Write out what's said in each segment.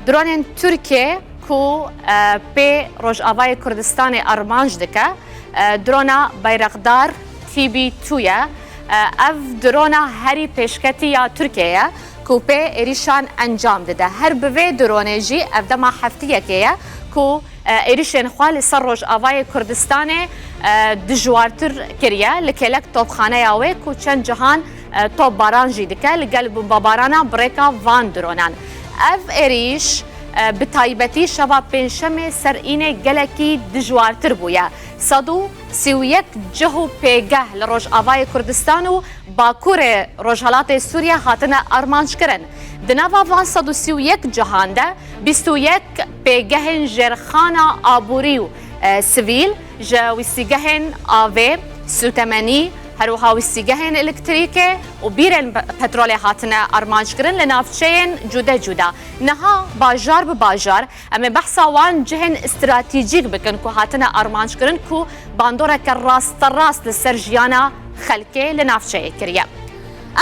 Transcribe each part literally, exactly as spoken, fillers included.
Dronên Tirkiye ku, e, pê Rojavayê Kurdistanê armanc dike, e, drona Bayraktar T B two ye. E, ev drona herî pêşketî ya Tirkiye ye ku pê êrîşan encam dide. Her bi vê dronê jî ev dema heftiyekê ye ku, e, êrîşên xwe li ser Rojavayê Kurdistanê, e, dijwartir kiriye. Li kêlek topxaneya wê ku çend cihan e, topbaran jî dike li gel bombebarana bi rêka van dronan. Ev êrîş, e, bi taybetî şeva Pêncşemê ser înê gelekî dijwartir bûye. Sed û sî û yek cih û pêgeh li Rojavayê Kurdistan û Bakurê Rojhelatê Sûriye hatine armanckirin. Di nava van sed û sî û yek cihan de bîst û yek pêgehên jêrxana aborî û, e, sivîl, ji wîstîgehên avê, sûtemenî, her wiha wîstîgehên elektrîkê û bîrên pe-, petrolê hatine armanckirin li navçeyên cude cuda. Niha bajar bi bajar em ê behsa wan cihên stratejîk bikin ku hatine armanckirin ku bandoreke rasterast li ser jiyana xelkê li navçeyê kiriye.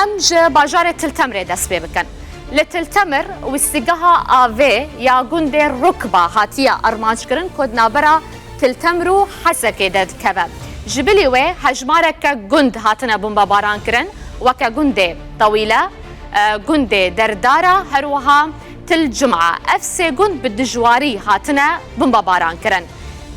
Em ji bajarê Til Temirê dest pê bikin. Li Til Temir wîstîgeha avê ya gundê Rukba hatiye armanckirin ku di navbera Til Temir û Hesekê derdikeve. Ji bilî wê hejmareke gund hatine bombebaran kirin, weke gundê Tewîle, e, gundê Derdara, her wiha Til Cuma. Ev sê gund bi dijwarî hatine bombebaran kirin.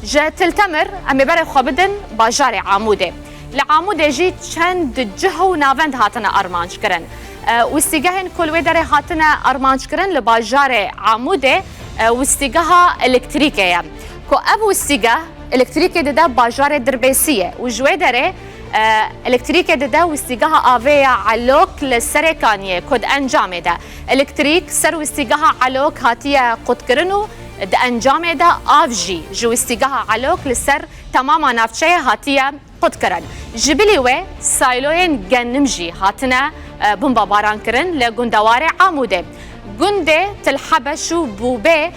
Ji Til Temir em ê berê xwe bidin bajarê Amûdê. Li Amûdê jî çend cih û navend hatine armanckirin. E, wîstîgehên ku li wê derê hatine armanckirin li bajarê Amûdê, e, wîstîgeha elektrîkê ye. Ku ev wîstîgeh elektrîkê dide bajarê Dirbêsiyê û ji wê derê, e, elektrîkê dide wîstîgeha avê ya Elok li Serêkaniyê ku di encamê de elektrîk ser wîstîgeha Elok hatiye qutkirin û di encamê de av jî ji wîstîgeha Elok li ser temama navçeyê hatiye qutkirin. Ji bilî wê sayloyên genim jî hatine, e, bombebaran kirin li gundewarê Amûdê. Gundê Til Hebeş û Bûbê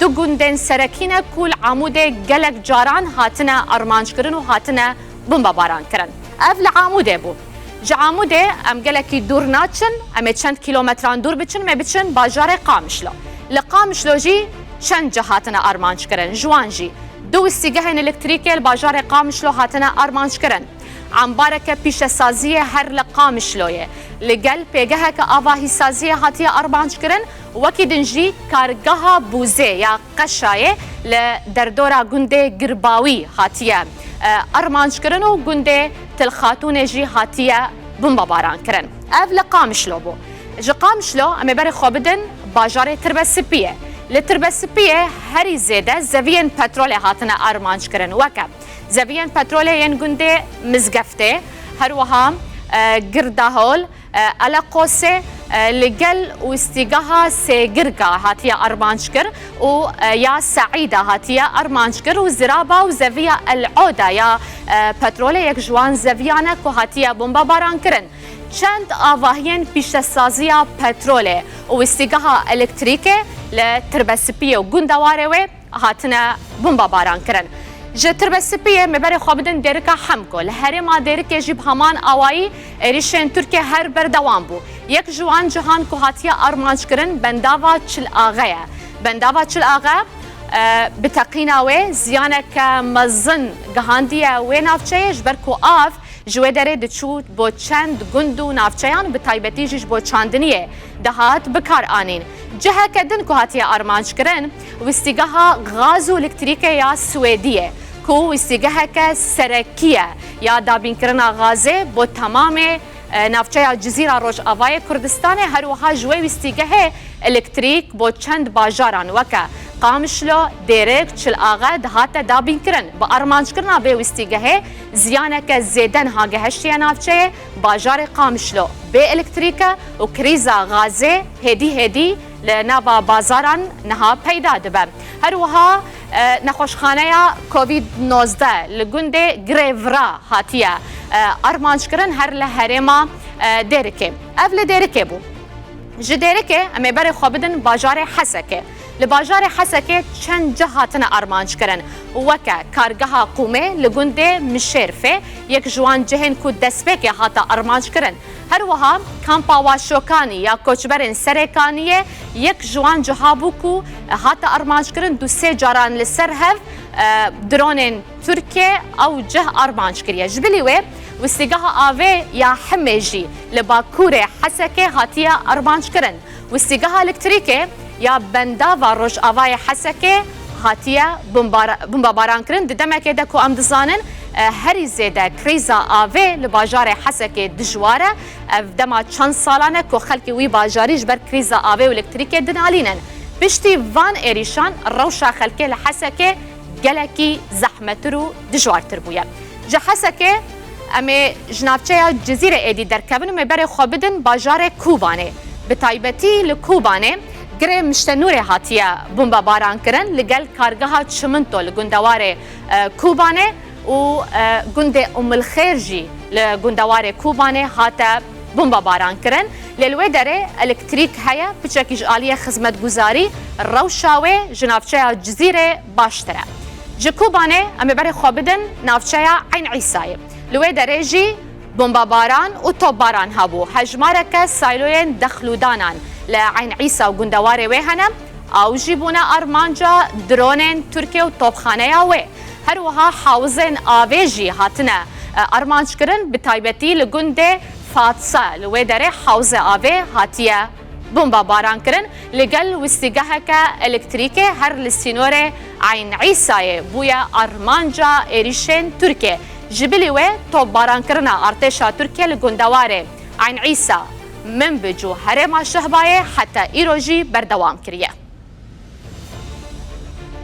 du gundên serekî ne ku li Amûdê gelek caran hatine armanckirin û hatine bombebaran kirin. Ev li Amûdê bû. Ji Amûdê em gelekî dûr naçin, em ê çend kîlometran dûr biçin, me biçin bajarê Qamişlo. Li Qamişlo jî çend cih hatine armanckirin, ji wan jî du wîstîgehên elektrîkê li bajarê Qamişlo hatine armanckirin. Embareke pîşesaziyê her li Qamişloyê li gel pêgeheke avahîsaziyê hatiye armanckirin, wekî din jî kargeha bûzê ya Qeşayê li derdora gundê Girbawî hatiye, e, armanckirin û gundê Til Xatûnê jî hatiye bombebaran kirin. Ev li Qamişlo bû. Ji Qamişlo em ê berê xwe bidin bajarê Tirbesipiyê. Li Tirbesipiyê herî zêde zeviyên petrolê hatine armanc kirin, weke zeviyên petrolê yên gundê Mizgeftê, her wiha, e, Girdahol, e, Eleqosê, e, li gel wîstîgeha Sêgirga hatiye armanc kir û, e, ya Seîda hatiye armanc kir û Ziraba û zeviya El Oda ya, e, petrolê yek ji wan zeviyan e ku hatiye bombebaran kirin. Çend avahiyên pîşesaziya petrolê û wîstîgeha elektrîkê li Tirbesipiyê û gundewarê wê hatine bombebaran kirin. Ji Tirbesipiyê me berê xwe bidin Dêrika Hemko. Li herêma Dêrikê jî bi heman awayî êrîşên Tirkiye her berdewam bû. Yek ji wan cihan ku hatiye armanc kirin bendava Çil Axe ye. Bendava Çil Axe, e, bi teqîna wê ziyaneke mezin gihandiye wê navçeyê, ji ber ku av ji wê derê diçû bo çend gund û navçeyan, bi taybetî jî ji bo çandiniyê dihat bikaranîn. Ciheke din ku hatiye armanc kirin, wîstîgeha gaz û elektrîkê ya Swêdiyê, ku wîstîgeheke serekî ye ya dabînkirina gazê bo temamê, e, navçeya Cizîra Rojavayê Kurdistanê, her wiha ji wê wîstîgehê elektrîk bo çend bajaran weke Qamişlo, Dêrik, Çil Axe dihate dabînkirin. Bi armanckirina vê wîstîgehê ziyaneke zêde niha gehiştiye navçeyê. Bajarê Qamişlo bê elektrîk e û krîza gazê hêdî hêdî li nava bazaran niha peyda dibe. Her wiha, e, nexweşxaneya Covid nozdeh li gundê Girêvira hatiye, e, armanc kirin her li herêma, e, Dêrikê. Ev li Dêrikê bû. Ji Dêrikê em ê berê xwe bidin bajarê Hesekê. Li bajarê Hesekê çend cih hatine armanc kirin. Weke kargeha Qûmê li gundê Mişêrfê yek ji wan cihên ku destpêkê hate armanc kirin. Her wiha kampa Waşokanî ya koçberên Serêkaniyê yek ji wan ciha bû ku hate armanckirin, du sê caran li ser hev, e, dronên Tirkiyê ew cih armanc kiriye. Ji bilî wê, wistîgeha avê ya Himê jî li bakurê Hesekê hatiye armanckirin. Wistîgeha elektrîkê ya bendava rojavayê Hesekê hatiye bombara-, bombabarankirin. Di demekê de ku em dizanin, e, herî zêde krîza avê li bajarê Hesekê dijwar e. Ev dema çend salan e ku xelkê wî bajarî ji ber krîza avê û elektrîkê dinalînin. Piştî van êrîşan rewşa xelkê li Hesekê gelekî zehmettir û dijwartir bûye. Ji Hesekê em ê ji navçeya Cizîrê êdî derkevin û em ê berê xwe bidin bajarê Kobanê. Bi taybetî li Kobanê girê Miştenûrê hatiye bombebaran kirin, li gel kargeha Çiminto li gundewarê, e, Kobanê û, e, gundê Umilxêr jî li gundewarê Kobanê hate bombebaran kirin. Lê li wê derê elektrîk heye, piçekî ji aliyê xizmetguzarî rewşa wê ji navçeya Cizîrê baştir e. Ji Kobanê em ê berê xwe bidin navçeya Eyn Îsayê. Li wê derê jî bombebaran û topbaran hebû. Hejmareke sayloyên dexlûdanan li Eyn Îsa û gundewarê wê hene. Ew jî bûne armanca dronên Tirkiye û topxaneya wê. Her wiha hawizên avê jî hatine, e, armanc kirin, bi taybetî li gundê Fatsa. Li wê derê hawizê avê hatiye bombebaran kirin. Li gel wistîgeheke elektrîkê her li sînorê Eyn Îsayê bûye armanca êrîşên Tirkiye. Ji bilî wê topbarankirina artêşa Tirkiye li gundewarê Eyn Îsa, Minbic û herêma Şehbayê heta îro jî berdewam kiriye.